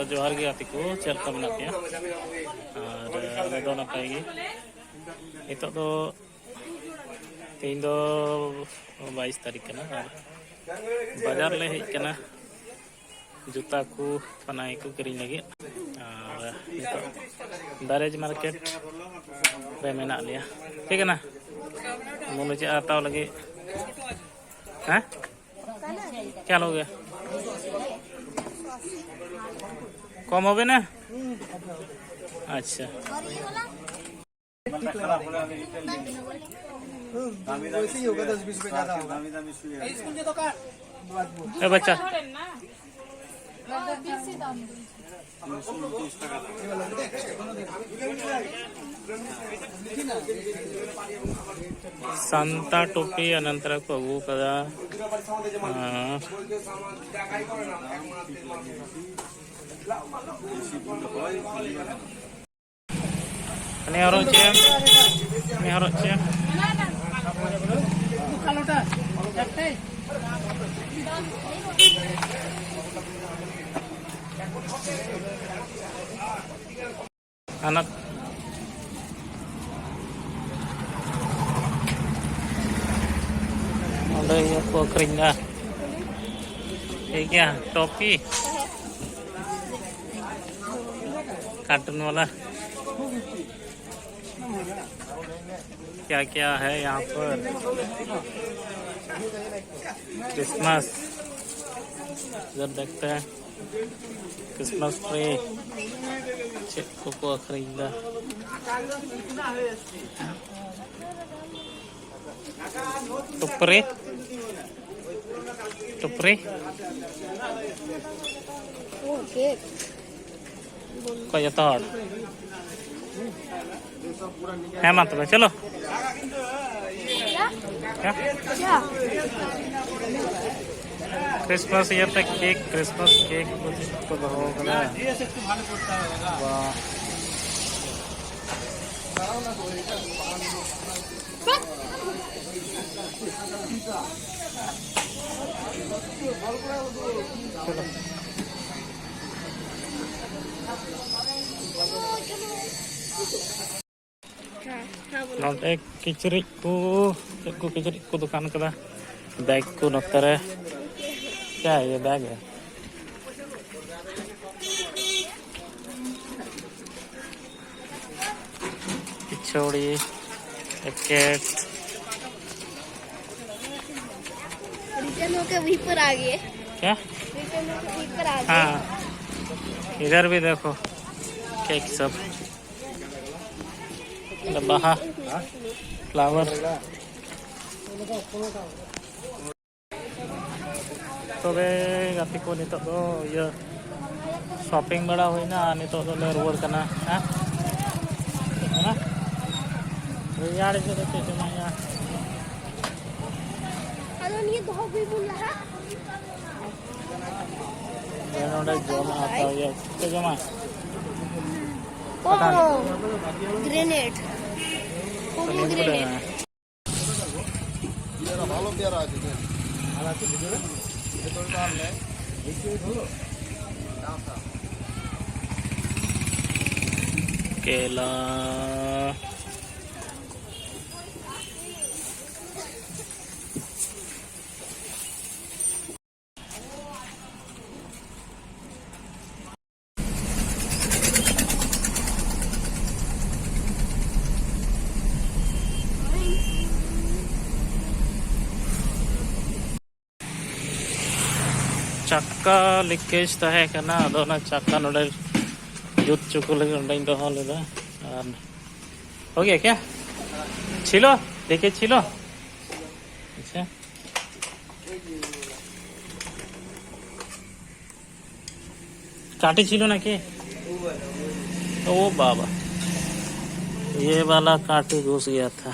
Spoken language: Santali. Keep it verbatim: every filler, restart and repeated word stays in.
ᱡᱚᱦᱟᱨ ᱜᱮ ᱜᱟᱛᱮ ᱠᱚ, ᱪᱮᱫ ᱞᱮᱠᱟ ᱢᱮᱱᱟᱜ ᱯᱮᱭᱟ? ᱟᱨ ᱟᱞᱮ ᱫᱚ ᱱᱟᱯᱟᱭ ᱜᱮ᱾ ᱱᱤᱛᱚᱜ ᱫᱚ, ᱛᱮᱦᱮᱧ ᱫᱚ ᱵᱟᱭᱤᱥ ᱛᱟᱹᱨᱤᱠᱷ ᱠᱟᱱᱟ ᱟᱨ ᱵᱟᱡᱟᱨ ᱞᱮ ᱦᱮᱡ ᱠᱟᱱᱟ ᱡᱩᱛᱟ ᱠᱚ ᱯᱟᱱᱟᱦᱤ ᱠᱚ ᱠᱤᱨᱤᱧ ᱞᱟᱹᱜᱤᱫ᱾ ᱟᱨ ᱱᱤᱛᱚᱜ ᱫᱟᱨᱮᱡᱽ ᱢᱟᱨᱠᱮᱴ ᱨᱮ ᱢᱮᱱᱟᱜ ᱞᱮᱭᱟ, ᱴᱷᱤᱠ ᱠᱟᱱᱟ᱾ ᱢᱚᱱᱮ ᱪᱮᱫ ᱦᱟᱛᱟᱣ ᱞᱟᱹᱜᱤᱫ, ᱦᱮᱸ? क्या लोगे? कम হবে না? আচ্ছা। वैसे ही होगा, दस बीस रुपए ज्यादा होगा। ए बच्चा। ᱥᱟᱱᱛᱟ ᱴᱩᱯᱤ ᱟᱱᱟᱱᱛᱨᱟ ᱠᱚ ᱟᱹᱜᱩ ᱠᱟᱫᱟ᱾ ᱦᱮᱸ᱾ ᱦᱟᱱᱮ ᱦᱚᱨᱚᱜ ᱪᱮᱫ? ᱦᱟᱱᱮ ᱦᱚᱨᱚᱜ ᱪᱮᱫ? ᱦᱟᱱᱟ ᱚᱸᱰᱮ ᱤᱭᱟᱹ ᱠᱚ ᱟᱹᱠᱷᱨᱤᱧ ᱫᱟ᱾ ᱴᱷᱤᱠ ᱜᱮᱭᱟ, ᱴᱚᱯᱤ᱾ कार्टून वाला। क्या क्या है यहाँ पर? क्रिसमस। इधर देखते हैं। Christmas tree. ᱪᱮᱫ ᱠᱚᱠᱚ ᱟᱹᱠᱷᱨᱤᱧ ᱫᱟ? ᱴᱩᱯᱨᱤ? ᱴᱩᱯᱨᱤ? वो केक। ᱚᱠᱚᱭ ᱡᱚᱛᱚ ᱦᱚᱲ? ᱦᱮᱸ, ᱢᱟ ᱛᱚᱵᱮ, ᱪᱚᱞᱚ᱾ ᱦᱮᱸ? क्या? ᱠᱨᱤᱥᱢᱟᱥ ᱤᱭᱟᱹᱛᱮ ᱠᱮᱠ, ᱠᱨᱤᱥᱢᱟᱥ ᱠᱮᱠ ᱠᱚ ᱪᱮᱫ ᱠᱚ ᱫᱚᱦᱚ ᱠᱟᱫᱟ᱾ ᱵᱟ᱾ ᱚᱸᱰᱮ ᱠᱤᱪᱨᱤᱡ ᱠᱚ, ᱪᱮᱫ ᱠᱚ ᱠᱤᱪᱨᱤᱡ ᱠᱚ ᱫᱚᱠᱟᱱ ᱠᱟᱫᱟ, ᱵᱮᱜᱽ ᱠᱚ ᱱᱚᱛᱮ ᱨᱮ᱾ क्या है ये बैग है? पिछौड़ी, जैकेट। रिटर्न होके वहीं पर आ गए। क्या? रिटर्न होके वहीं पर आ गए। हाँ, इधर भी देखो, केक सब। बाहा, फ्लावर। ᱛᱚᱵᱮ ᱜᱟᱛᱮ ᱠᱚ, ᱱᱤᱛᱚᱜ ᱫᱚ ᱤᱭᱟᱹ ᱥᱚᱯᱤᱝ ᱵᱟᱲᱟ ᱦᱩᱭᱱᱟ ᱟᱨ ᱱᱤᱛᱚᱜ ᱫᱚᱞᱮ ᱨᱩᱣᱟᱹᱲ ᱠᱟᱱᱟ᱾ ᱦᱮᱸ, ᱦᱮᱸ? ᱨᱮᱭᱟᱲ ᱜᱮ ᱫᱚ ᱪᱮᱫ ᱡᱚᱢᱟᱜ ᱦᱩᱭᱩᱜᱼᱟ? ᱟᱫᱚ ᱱᱤᱭᱟᱹ ᱫᱚᱦᱚ ᱟᱹᱜᱩᱭ ᱵᱚᱱ ᱞᱟᱦᱟ᱾ ᱛᱚᱵᱮ ᱱᱚᱰᱮ ᱡᱚᱢᱟᱜ ᱦᱟᱛᱟᱣ ᱦᱩᱭᱩᱜᱼᱟ᱾ ᱪᱮᱫ ᱡᱚᱢᱟᱜ? ᱚ, ᱜᱨᱮᱱᱮᱰ᱾ ᱯᱚᱢᱳ ᱜᱨᱮᱱᱮᱰ᱾ ᱠᱮᱞᱟ᱾ ᱪᱟᱠᱟ ᱞᱤᱠᱮᱡᱽ ᱛᱟᱦᱮᱸ ᱠᱟᱱᱟ, ᱟᱫᱚ ᱚᱱᱟ ᱪᱟᱠᱟ ᱱᱚᱰᱮ ᱡᱩᱛ ᱦᱚᱪᱚ ᱠᱚ ᱞᱟᱹᱜᱤᱫ ᱚᱸᱰᱮᱧ ᱫᱚᱦᱚ ᱞᱮᱫᱟ᱾ ᱟᱨ ᱦᱳᱭ ᱜᱮᱭᱟ ᱠᱭᱟ? ᱪᱷᱤᱞᱳ? ᱞᱤᱠᱮᱡᱽ ᱪᱷᱤᱞᱳ? ᱟᱪᱪᱷᱟ᱾ कांटे छीलो ना के? ओ बाबा, ये वाला कांटे घुस गया था।